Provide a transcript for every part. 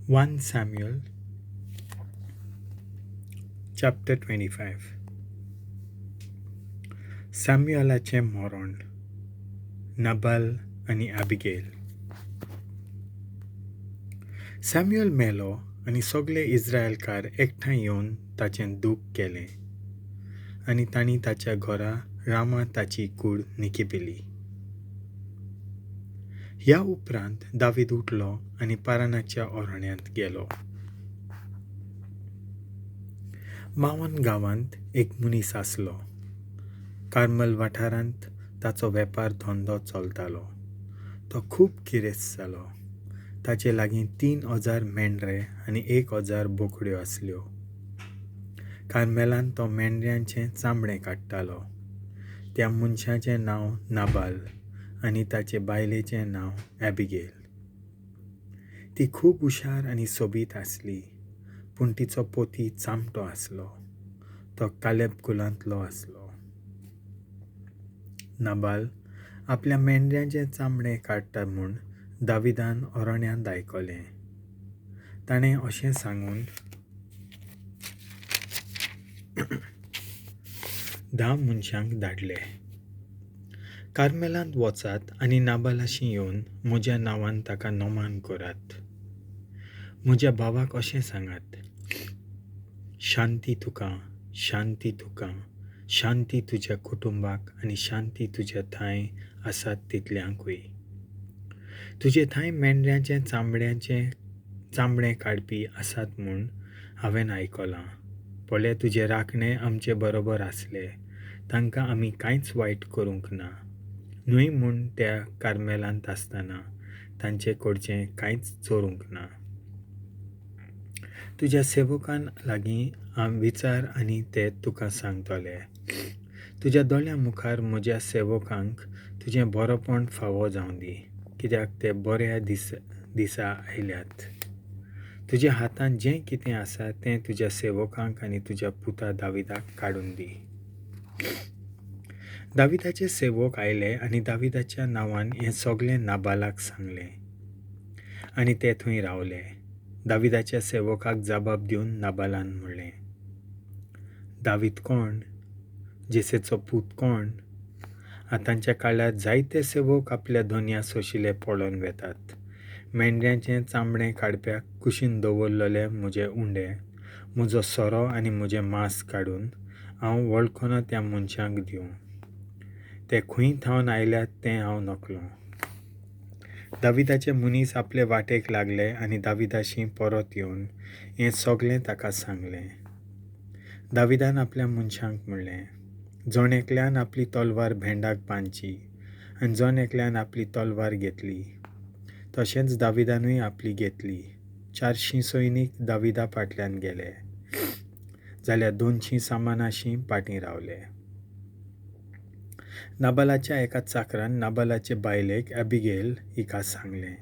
1 Samuel chapter 25. सॅम्युअलाचें मरण. नबाल आनी आबिगेल. Samuel मेलो आनी सगळे इस्रायलकार एकठांय येवन ताचें दूख केलें आनी तांणी ताच्या घरा रामा ताची कूड निकिपिली. ह्या उपरांत दावीद उठलो आनी पारानाच्या अरण्यांत गेलो. मावन गांवांत एक मनीस आसलो. कार्मल वाठारांत ताचो वेपार धंदो चलतालो. तो खूब गिरेस्त जालो. ताचे लागीं 3000 मेंढरे आनी 1000 बोकड्यो आसल्यो. कार्मेलांत तो मेंढऱ्यांचें चामडें काडटालो. त्या मनशाचें नांव नाबाल आनी ताचे बायलेचें नांव ॲबिगेल. ती खूब हुशार आनी सोबीत आसली, पूण तिचो पोती चामटो आसलो. तो कालेब कुलांतलो आसलो. नाबाल आपल्या मेंढऱ्यांचें चामडें काडटा म्हूण दाविदान अरण्यांत आयकलें. ताणें अशें सांगून 10 मनशांक धाडले, कार्मेलांत वचात आनी नाबालाशी येवन म्हज्या नांवान ताका नमान करात. म्हज्या भावाक अशें सांगात, शांती तुका, शांती तुका, शांती तुज्या कुटुंबाक आनी शांती तुज्या थंय आसात तितल्यांकूय. तुजे थंय मेंढऱ्यांचें चामडें काडपी आसात म्हूण हांवें आयकलां. पळय, तुजे राखणे आमचे बरोबर आसले, तांकां आमी कांयच वायट करूंक ना. न्हय म्हूण त्या कार्मेलांत आसतना तांचे कडचें कांयच चोरूंक ना. तुज्या सेवकान लागीं विचार आनी ते तुका सांगतले. तुज्या दोळ्यां मुखार म्हज्या सेवकांक तुजें बरोपण फावो जावं दी, कित्याक ते बऱ्या दिसा आयल्यात. तुज्या हातांत जें कितें आसा तें तुज्या सेवकांक आनी तुज्या पुता दाविदाक काडून दी. दाविदाचे सेवक आयले आनी दाविदाच्या नांवान हें सगळें नाबालाक सांगलें आनी ते थंय रावले. दाविदाच्या सेवकाक जबाब दिवन नाबालान म्हणलें, दावीद कोण? जेसेचो पूत कोण? आतांच्या काळार जायते सेवक आपल्या धनया सोशिले पळोवन वेतात. मेंढऱ्यांचें चामडें काडप्याक कुशीन दवरलेले म्हजे उंडे, म्हजो सोरो आनी म्हजें मांस काडून हांव वळखना त्या मनशांक दिवं. ते खंय थावन आयल्यात तें हांव नकलो. दाविदाचे मनीस आपले वाटेक लागले आनी दाविदाशी परत येवन हें सगळें ताका सांगलें. दाविदान आपल्या मनशांक म्हणलें, जण एकल्यान आपली तलवार भेंडाक बांदची आनी जण एकल्यान आपली तलवार घेतली. तशेंच दाविदानूय आपली घेतली. 400 सैनीक दाविदा फाटल्यान गेले, जाल्यार 200 सामानाशी फाटीं रावले. नाबालाच्या एका चाकरान नाबालाचे बायलेक ॲबिगेल हिका सांगलें,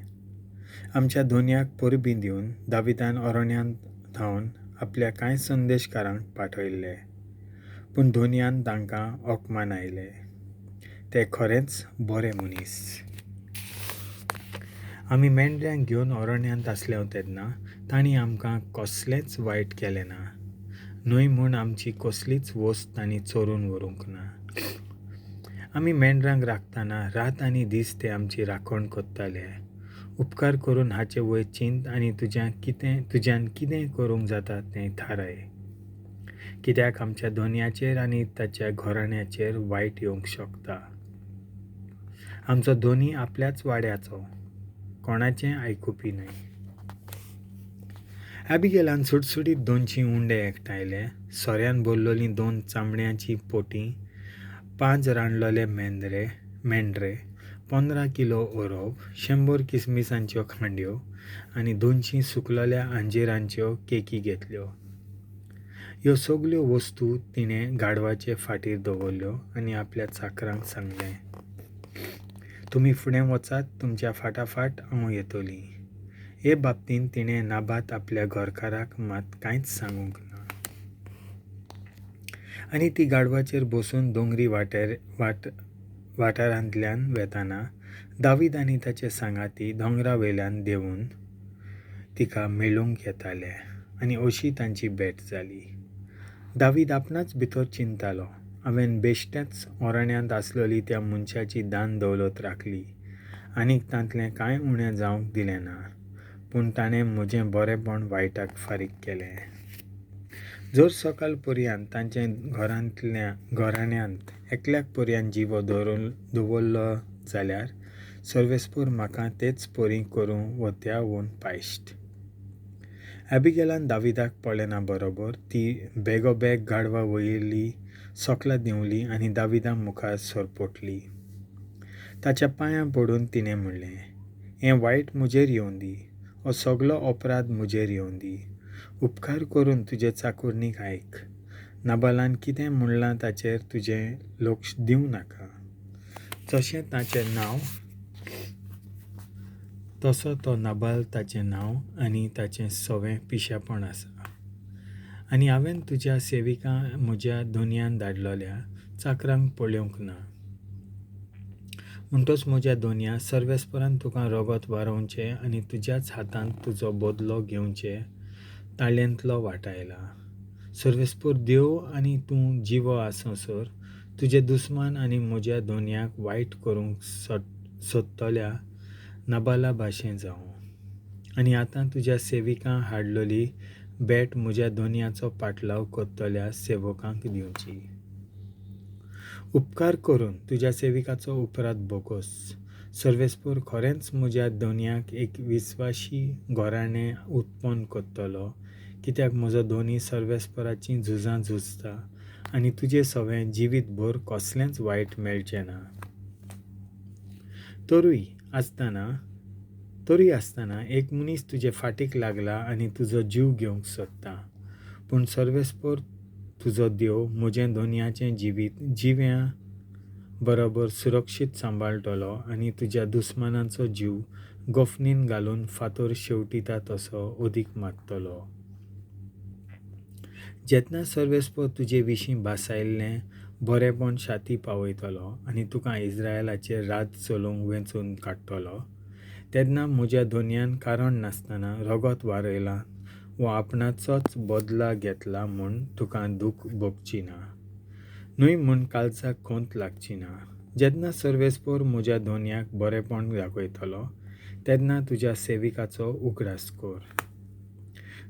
आमच्या धनयाक परबीं दिवन दाविदान अरण्यांत थावन आपल्या कांय संदेशकारांक पाठयल्ले, पूण धनयान तांकां अपमान आयले. ते खरेंच बरे मनीस. आमी मेंढऱ्यांक घेवन अरण्यांत आसले तेन्ना तांणी आमकां कसलेंच वायट केलें ना, न्हय म्हूण आमची कसलीच वस्त तांणी चोरून व्हरूंक ना. आमी मेंढरांक राखतना रात आनी दीस ते आमची राखण करताले. उपकार करून हाचे वयर चिंत आनी तुज्यान कितें करूंक जाता तें थाराय, कित्याक आमच्या धनयाचेर आनी ताच्या घराण्याचेर वायट येवंक शकता. आमचो धनी आपल्याच वाड्याचो, कोणाचें आयकुपी न्हय. ॲबिगेलान सुटसुटीत 200 उंडे एकठांयले, सोऱ्यान भरलेलीं 2 चामड्यांचीं पोटीं, 5 रांदलेले मेंढरे, 15 किलो ओरोव, 100 किसमिसांच्यो खांड्यो आनी 200 सुकलेल्या अंजिरांच्यो केकी घेतल्यो. ह्यो सगल्यो वस्तू तिणें गाडवाचे फाटीर दवरल्यो आनी आपल्या चाकरांक सांगलें, तुमी फुडें वचात, तुमच्या फाटाफाट हांव येतली. हे बाबतींत तिणें नाबात आपल्या घरकाराक मात कांयच सांगूंक ना. आनी ती गाडवाचेर बसून दोंगरी वाठारांतल्यान वेताना दावीद आनी ताचे सांगाती दोंगरा वयल्यान देंवून तिका मेळूंक येताले आनी अशी तांची भेट जाली. दावीद आपणाच भितर चिंततालो, हांवें बेश्टेंच ओरण्यांत आसलोली त्या मनशाची दान दौलत राखली आनीक तांतलें कांय उणें जावंक दिलें ना, पूण ताणें म्हजें बरेंपण वायटाक फारीक केलें. जर सकाळ पर्यंत तांचे घरांतल्या घराण्यांत एकल्याक पर्यंत जिवो दवरलो जाल्यार सर्वेस्पोर म्हाका तेच परी करूं वो त्यावून पायश्ट. ॲबिगेलान दाविदाक पळयना बरोबर ती बेगोबेग गाडवा वयली सकला देंवली आनी दाविदा मुखार सरपटली. ताच्या पांयां पडून तिणें म्हणलें, हें वायट म्हजेर येवंदी, हो सगलो अपराध म्हजेर येवंदी. उपकार करून तुजे चाकोरणीक आयक. नाबालान कितें म्हणलां ताचेर तुजें लक्ष दिवं नाका. जशें ताचें नांव तसो तो नाबाल ताचें नांव आनी ताचें सवें पिशेपण आसा. आनी हांवें तुज्या सेविका म्हज्या दोनयान धाडलेल्या चाकरांक पळोवंक ना. म्हणटच म्हज्या दोनया सर्वेस्परान तुका रगत वारोवचें आनी तुज्याच हातांत तुजो बदलो घेवचे ताळेंतलो वाटायला. सर्वेस्पोर देव आनी तूं जिवो आससर तुजे दुस्मान आनी म्हज्या दोनयाक वायट करूंक सोदतल्या नाबाला भाशेन जावं. आनी आतां तुज्या सेविकां हाडलेली भेट म्हज्या दोनयाचो पाटलाव करतल्या सेवकांक दिवची. उपकार करून तुज्या सेविकाचो उपरांत बोगोस. सर्वेस्पोर खरेंच म्हज्या दोनयाक एक विस्वाशी घराणें उत्पन्न करतलो, कित्याक म्हजो दोनी सर्वेस्पराचीं झुजां झुजता आनी तुजे सवें जिवीत भर कसलेंच वायट मेळचें ना. तरूय आसतना एक मनीस तुजे फाटीक लागला आनी तुजो जीव घेवंक सोदता, पूण सर्वेस्पोर तुजो देव म्हजें दोनयाचें जिवीत जिव्या बरोबर सुरक्षीत सांबाळटलो आनी तुज्या दुस्मानाचो जीव गोफणीन घालून फातर शेवटिता तसो अदीक मारतलो. जेन्ना सर्वेस्पोर तुजे विशीं भासायल्लें बरेंपण शाती पावयतलो आनी तुका इस्रायलाचेर राज चलोवंक वेंचून काडटलो, तेन्ना म्हज्या दोनयान कारण नासतना रगत वारयलां वो आपणाचोच बदला घेतला म्हूण तुका दूख भोगची ना, न्हय म्हूण काळजाक खंत लागची ना. जेन्ना सर्वेस्पोर म्हज्या दोनयाक बरेंपण दाखयतलो तेन्ना तुज्या सेविकाचो उगडास कर.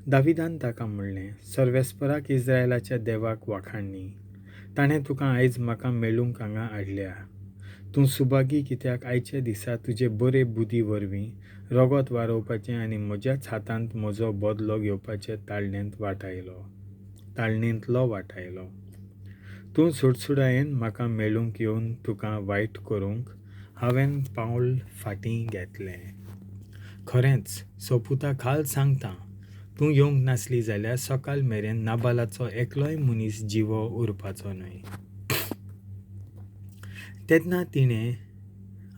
दाविदान ताका म्हणलें, सर्वेस्पराक इस्रायलाच्या देवाक वाखाणणी, ताणें तुका आयज म्हाका मेळूंक हांगा हाडल्या. तूं सुभागी कित्याक आयच्या दिसा तुजे बरे बुद्दी वरवीं रगत वारोवपाचें आनी म्हज्याच हातांत म्हजो बदलो घेवपाचे ताळणेंतलो वाटायलो. तूं सुडसुडायेन म्हाका मेळूंक येवन तुका वायट करूंक हांवें पावल फाटीं घेतलें. खरेंच सोपुता खाल सांगता, तूं येवंक नासली जाल्यार सकाळ मेरेन नाबालाचो एकलोय मनीस जिवो उरपाचो न्हय. तेन्ना तिणें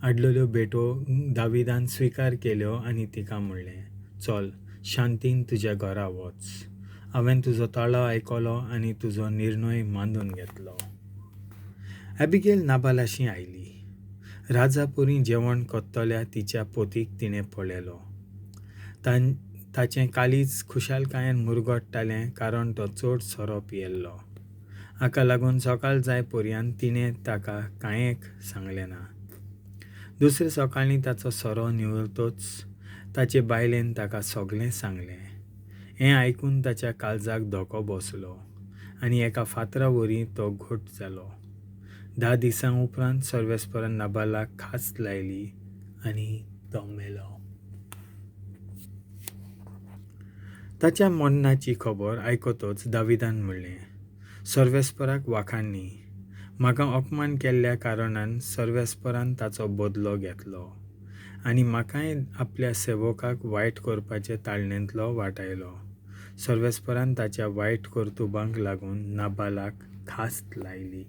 हाडलेल्यो भेटो दाविदान स्विकार केल्यो आनी तिका म्हणलें, चल शांतीन तुज्या घरा वच. हांवें तुजो ताळो आयकलो आनी तुजो निर्णय मानून घेतलो. ॲबिगेल नाबालाशी आयली. राजा परी जेवण करतल्या तिच्या पोतीक तिणें पळयलो. ताचें काळीज खुशालकायेन मुरगट्टालें, कारण तो चड सोरो पियेल्लो. हाका लागून सकाळ जाय पर्यंत तिणें ताका कांय एक सांगलें ना. दुसरे सकाळीं ताचो सोरो निवळतच ताचे बायलेन ताका सगळें सांगलें. हें आयकून ताच्या काळजाक धोको बसलो आनी एका फातरा वरी तो घट जालो. 10 दिसां उपरांत सर्वेस्परान नाबालाक खास लायली आनी तो मेलो. ताच्या मरणाची खबर आयकतच दाविदान म्हणलें, सर्वेस्पराक वाखाणणी, म्हाका अपमान केल्ल्या कारणान सर्वेस्परान ताचो बदलो घेतलो आनी म्हाकाय आपल्या सेवकाक वायट करपाचे ताळणेंतलो वाटायलो. सर्वेस्परान ताच्या वायट कर्तुबांक लागून नाबालाक खास लायली.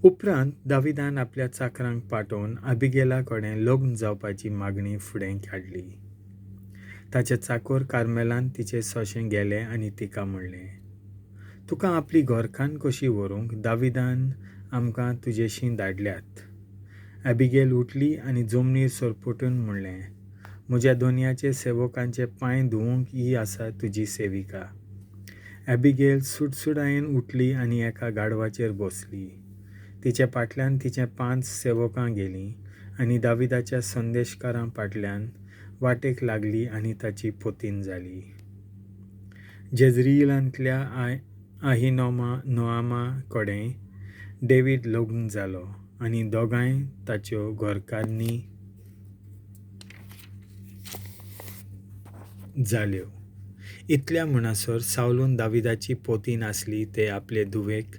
उपरांत दाविदान आपल्या चाकरांक पाठोवन आबिगेला कडेन लग्न जावपाची मागणी फुडें काडली. ताचे चाकोर कार्मेलान तिचे सोशें गेले आनी तिका म्हणलें, तुका आपली घरकान्न कशी व्हरूंक दाविदान आमकां तुजेशी धाडल्यात. ॲबिगेल उठली आनी जमनीर सरपटून म्हणलें, म्हज्या धनयाचे सेवकांचे पांय धुवंक ही आसा तुजी सेविका. ॲबिगेल सुडसुडायेन उठली आनी एका गाढवाचेर बसली. तिचे फाटल्यान तिचे 5 सेवकां गेलीं आनी दाविदाच्या संदेशकारां फाटल्यान वाटेक लागली आनी ताची पोतीन जाली. जेजरियलांतल्या आहिनोआमा कडेन डेव्हीड लग्न जालो आनी दोगांय ताच्यो घरकान्नी जाल्यो. इतल्या म्हणसर सावलून दाविदाची पोतीन आसली ते आपले धुवेक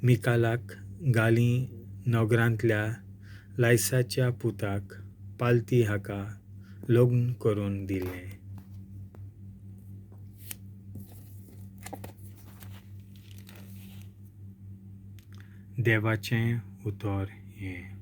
मिकालाक गाली नगरांतल्या लायसाच्या पुताक पालती हाका लग्न करून दिलें. देवाचें उतर हें.